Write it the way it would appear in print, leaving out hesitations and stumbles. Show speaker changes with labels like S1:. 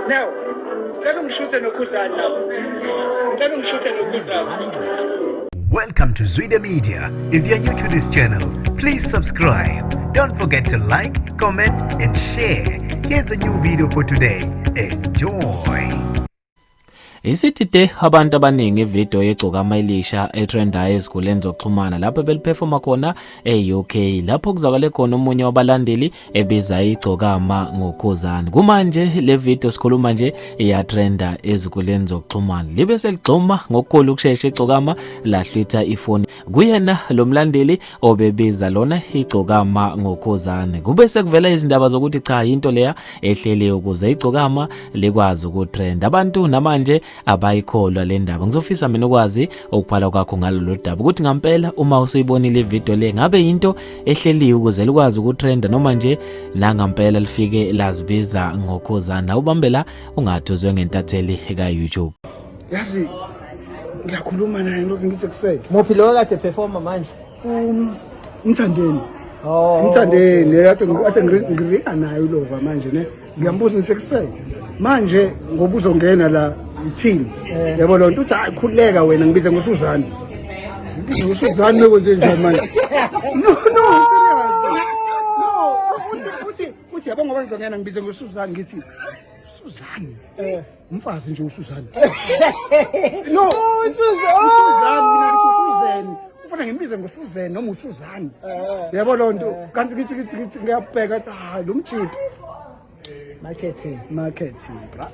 S1: Now, ngicela ungishuthe noKhuzani lapho. Ngicela ungishuthe noKhuzani.
S2: Welcome to Zwida Media. If you're new to this channel, please subscribe. Don't forget to like, comment, and share. Here's a new video for today. Enjoy.
S3: Isithide abantu abaningi ivideo yegcokama elisha etrendayo ezinkundleni zokuxhumana lapho beliphefoma khona e-UK, lapho kuzwakale khona omunye wabalandeli ebiza igcokama ngoKhuzani. Kumanje le video sikhuluma nje iyatrenda ezinkundleni zokuxhumana. Libe seligxuma ngokukhulu ukushesha igcokama lahlwitha ifoni kuyena lo mlandeli obebiza lona igcokama ngoKhuzani. Kube sekuvela izindaba zokuthi cha, into leya ehleliwe ukuze igcokama likwazi ukutrend. Abantu namanje abayikholwa le ndaba. Ngizofisa mina ukwazi ukubhala kwakho ngalolu daba, ukuthi ngampela uma usuyibonile ivideo le, ngabe into ehleliwe ukuze likwazi ukutrenda, noma nje nangampela lifike lazibiza ngoKhuzani? Awubambe la, ungathi uzwe ngentatheli ka-YouTube.
S1: Yazi, ngiyakhuluma naye lokhu, ngithi kusele.
S4: Muphi lo kade performa manje?
S1: Umthandeni.
S4: Oh.
S1: Umthandeni kade ngiringa naye ulova manje, ne. Ngiyambuza, ngithi kusele. Manje ngoba uzongena la ithini? Yabo lo nto, uthi, "Hayi, khululeka wena, ngibize ngoSuzane." Ngibize ngoSuzane lokho nje manje. No, serious. No, uthi yabo ngoba ngizongena, ngibize ngoSuzane. Ngithi Suzanne. Umfazi nje uSuzanne. No, uSuzanne, mina ngithi uSuzanne. Ufuna ngimbize ngoSuzanne noma uSuzanne. Yabo lo nto, kanti ngithi ngiyabheka, athi hayi, lo mjidi.
S4: Marketing.
S1: Marketing, bra.